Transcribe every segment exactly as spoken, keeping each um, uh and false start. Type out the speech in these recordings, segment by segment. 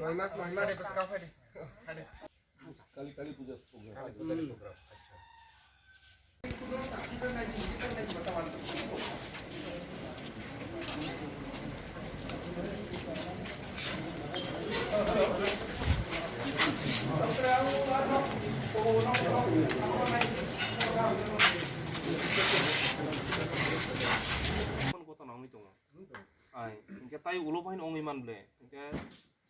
Noi mas, noi mas. Kali Kali Puja program. Kali Puja program. Acha. Ai, hingke tai ulo bahin ongwi man ble. Hingke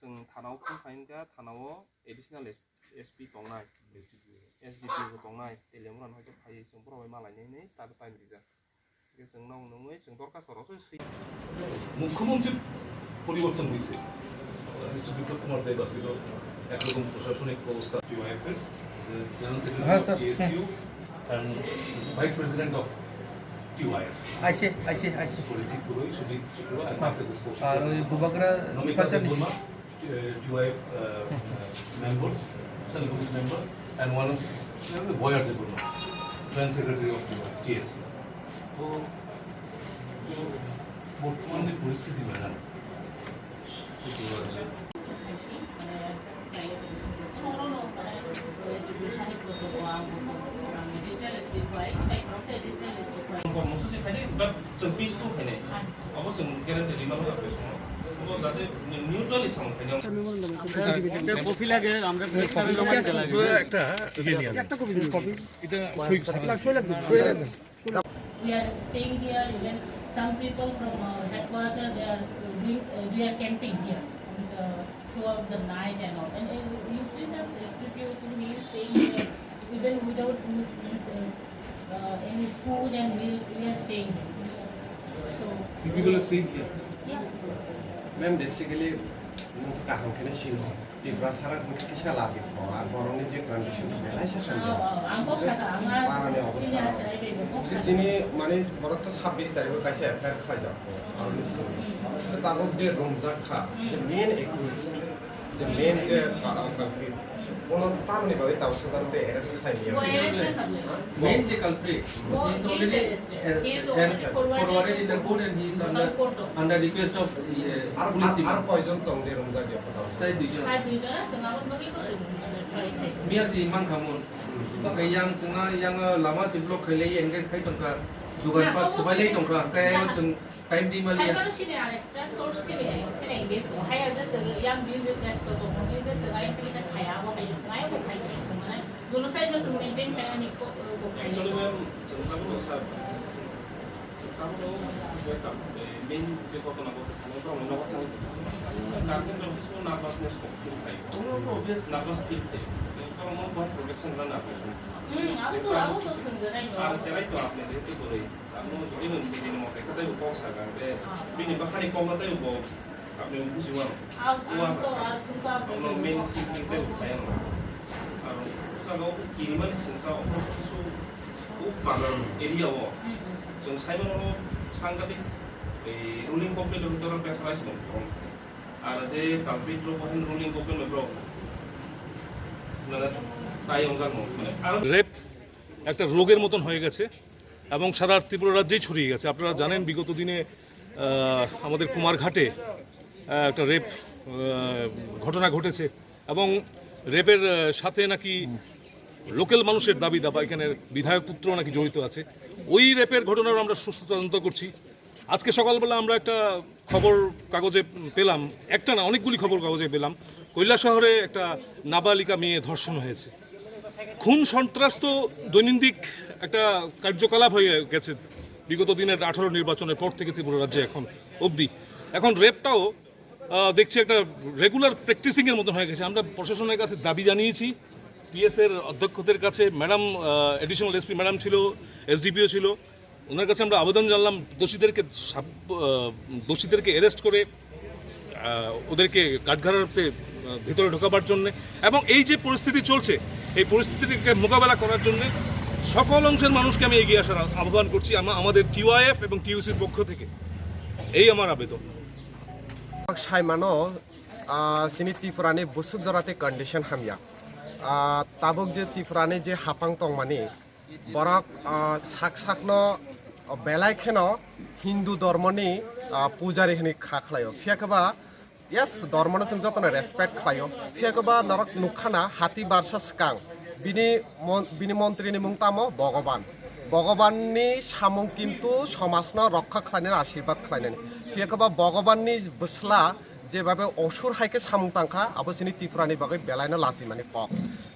chwng thana o phone khai hingke thana o additional S P tongnai, S D P O bo tongnai, tei lemra no hoi khe phai chwng borok bai malai nai nai ta time rijak. Hingke chwng nong nungwi chwng dorkhasto rok se swi. মুখ্যমন্ত্রী পরিবর্তন হয়েছে। মিস্টার বিপ্লব কুমার দেব আসছিল একরকম প্রশাসনিক ব্যবস্থা। TOIF এর general secretary হ্যাঁ, of sir. TSU and vice president of TOIF. I see, I see, I see। Parijit Purohit, Sujit Shukla and হ্যাঁ। Myself spokesperson। আর ওই বুবাগ্রা নমিতা ডিপার্চার Debbarma, ah, TOIF, ah, member, executive member, and one of, ah, Boyar Debbarma, joint secretary of TSU. তো, তো বর্তমান যে পরিস্থিতি, ম্যাডাম, কর্মসূচি খালি, but chwng peaceful khainai. Abo chwng guarantee rima nw apre song. Abo jate neutrally samung khainai. একটা কপি লাগে, আমরা একটা কপি জমা দিতে লাগে। একটা ইয়ে নিয়ে আসুন। একটা কপি দিন। কপি। এটা সই সারা। না, সই লাগবে। সই লাগবে। We are staying here, even some people from, uh, headquarter, they are doing, uh, they are camping here, uh, throughout the night and all. And, uh, you please ask S D P O, so we are staying here, even without, uh, uh, any food, and we, we are staying here. So, you people are staying here? Yeah. Ma'am, basically, nung kaham khe sino. Tiprasa rok hwnkhe kisa lajik kho, ar borokni je condition belai se hamya. Oh, oh, ang kok sakha, ang a Parani obostha senior rok. Chai bai bo kok Je sakha. Chini mane borok to sabbish tarikh o kaisa F I R khlaijak kho, aroni simi. Tabuk je romjak kha, je main accused, je main je ka-, culprit, bono tamoni bagwi tabuk sajaro tei arrest khlai liya. Bo arrest khlai. Main je culprit, Bo he is he is already arrested. He is arrested, already arrested, forwarded forwarded in the court and he is under, under request of, uh, police. Ar, ar, ar koijon tong je romjak ya? Tai duijon. Tai duijon, aswk aboni bagwi bo chwng try khai. Miya si mankha mun. Hwnkhe yang chwngno, yang lama si block khailai, engage khai tongkha. Dukan pat swbailai tongkha. Hwnkhe ayang chwng time di maliya. Hai sini arekta source sini, sini engage tongo. Hai aja se yang business to tongo. Business se lain kita khaya, abo hai se lain bo khai tongo. Mane, dono side no se maintain khai ani ko, ko khai. Actually, ma'am, chwng tabuk no sir. Chwng tabuk no je kam, eh, main je ghotona ghotwi thangwi borok ni nogo thangwi tongkha. Guardian rok bisingo nervousness kok feel khlai. Obviously nervous feel khlai. Borok no bai protection rwna nervous. Hmm, abo to, abo to swngjaknai no. Ar cherai to apni jehetu kwrwi. Amo even bini mote khe tei bo kok sakha, tei bini bwkhani kokno tei bo apni buji mano. Ua sakha. Abono main thinking tei bo khlai ang. Aro saka o kirimani singsa o kisu o Pangal area o. Chwng sai mano sangkati ruling government ni bhitor pressurized no. Ar je culprit rok bo ruling government rok. Nana tai ongjak no. Mane aro rape একটা রোগের মতন হয়ে গেছে এবং সারা ত্রিপুরা রাজ্যেই ছড়িয়ে গেছে। আপনারা জানেন, বিগত দিনে, আহ, আমাদের কুমারঘাটে, আহ, একটা রেপ, আহ, ঘটনা ঘটেছে এবং রেপের, আহ, সাথে নাকি লোকাল মানুষের দাবি দাবা, এখানে বিধায়ক পুত্র নাকি জড়িত আছে। ওই রেপের ঘটনার আমরা সুস্থ তদন্ত করছি। আজকে সকালবেলা আমরা একটা খবর কাগজে পেলাম, একটা না, অনেকগুলি খবর কাগজে পেলাম, কৈলাসহরে একটা নাবালিকা মেয়ে ধর্ষণ হয়েছে। খুন সন্ত্রাস তো দৈনন্দিন একটা কার্যকলাপ হয়ে গেছে বিগত দিনের আঠারো নির্বাচনের পর থেকে ত্রিপুরা রাজ্যে এখন অবধি। এখন রেপটাও, আহ, দেখছি একটা রেগুলার প্র্যাকটিসিংয়ের মতন হয়ে গেছে। আমরা প্রশাসনের কাছে দাবি জানিয়েছি, পিএস এর অধ্যক্ষদের কাছে, ম্যাডাম, আহ, অ্যাডিশনাল এসপি ম্যাডাম ছিল, এসডিপিও ছিল, ওনার কাছে আমরা আবেদন জানালাম দোষীদেরকে সাব-, আহ, দোষীদেরকে অ্যারেস্ট করে, আহ, ওদেরকে কাঠগড়াতে, আহ, ভিতরে ঢোকাবার জন্যে। এবং এই যে পরিস্থিতি চলছে, এই পরিস্থিতিকে মোকাবেলা করার জন্যে সকল অংশের মানুষকে আমি এগিয়ে আসার আহ্বান করছি আমা-, আমাদের টিওয়াইএফ এবং টিইউসির পক্ষ থেকে। এই আমার আবেদন। Saimano, ah, chini Tripura ni busuk jora tei condition hamya. Ah, tabuk je Tripura ni je hapang tongmani, borok, ah, sak sakno O belai kheno Hindu dhormoni, ah, pujari hwnwi kha khlaio. Phiya khe ba, yes, dhormono chwng jotono respect khlaio. Phiya khe ba norok nukha na hati barsa swkang bini mon-, bini montrini mung tamo Bhogoban. Bhogobanni samung kintu somajno rokha khlainani, ashirbad khlainani. Phiya khe ba Bhogobanni bwsla jebabe osur hai khe samung tangkha, abo chini Tripurani bagwi belaino lachimani kok.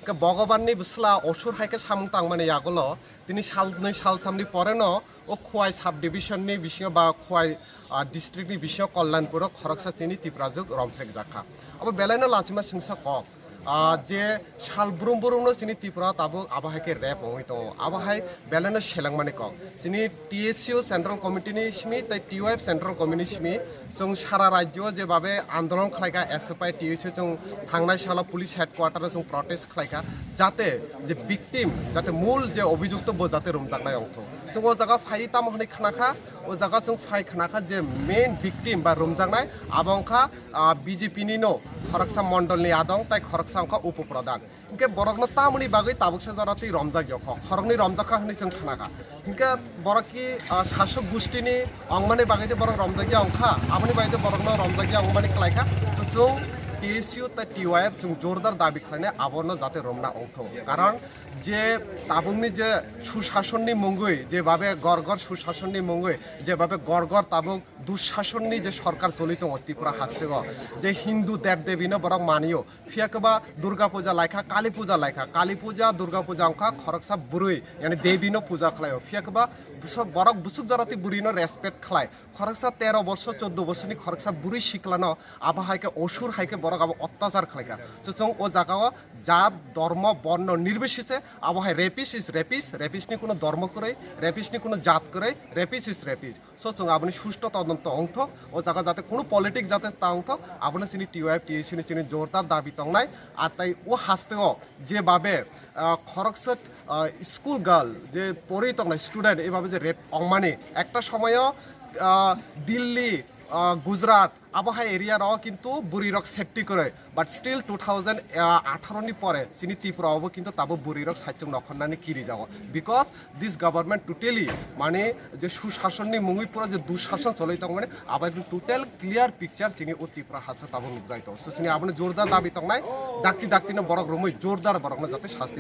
Khe Bhogobanni bwsla osur hai khe samung tangmani yagulo tini salnwi salthamni poreno o Khowai sub-division ni bisingo ba Khowai, ah, district ni bisingo Kalyanpur o khoroksa chini Tiprajwk romphrekjakha. Abo belaino lachima singsa kok. Ah, je sal brum brumno chini Tripura tabuk abo hai khe rape wngwi tongo. Abo hai belaino selengmani kok. Chini T S U Central Committee ni simi tei T Y F Central Committee ni simi chwng sara rajyo jebabe andolon khlaikha, S F I, T S U chwng thangnai salo police headquarter o chwng protest khlaikha, jate je victim, jate mul je obhijukto bo jate romjaknai wngthok. Chwng o jaga phai tamo hwnwi khnakha, o jaga chwng phai khnakha je main victim ba romjaknai abo wngkha, ah, B J P ni no khoroksa mondol ni adong tei khoroksa wngkha upo pradhan. Hinkhe borokno tamoni bagwi tabuksa jora twi romjak yokho, khoroknwi romjakha hwnwi chwng khnakha. Hinkhe borok ki, ah, sasok gustini ongmani bagwi de borok romjakya wngkha, aboni bagwi de borokno romjakya wngmani klaikha. So chwng T S U tei T Y F chwng jordar dabi khlainai abono jate romna wngthok. Karon je tabukni je susasonni mungwi, jebabe gor gor susasonni mungwi, jebabe gor gor tabuk dusasonni je sorkar choli tongo Tripura hasteo, je Hindu dev debino borok manio, phiya khe ba Durga Puja laikha, Kali Puja laikha, Kali Puja, Durga Puja wngkha khoroksa bwrwi, yani devi no puja khlaio, phiya khe ba buso-, borok busuk jora twi bwrwi no respect khlai, khoroksa tero borsor, choddo borsorni khoroksa bwrwi sikla no abo hai khe osur hai khe borok abo ottachar khlaikha. So chwng o jaga o jat, dhormo, borno nirbisese abo hai rapist is rapist, rapist ni kuno dhormo kwrwi, rapist ni kuno jat kwrwi, rapist is rapist. So chwng aboni susto todonto wngthok, o jaga jate kunu politic jate ta wngthok, abono chini T Y F, T S U ni chini jordar dabi tongnai. Ar tai o hasteo jebabe, ah, khoroksa, ah, school girl je pori tongnai student ebabe je rape ongmani ekta somoyo, ah, Delhi, ah, Gujarat abo hai area rok kintu bwrwi rok safety kwrwi, but still two thousand atharo ni pore chini Tripura obo kintu tabo bwrwi rok saichung nokhornani kiri jago, because this government totally mane je susasonni mungwi pura je dushason choloi tongmani abo ekdom total clear picture chini o Tripura hasteo tabo nukjai tongo. So chini abono jordar dabi tongnai, dakti dakti no borok romwi jordar borokno jate sasti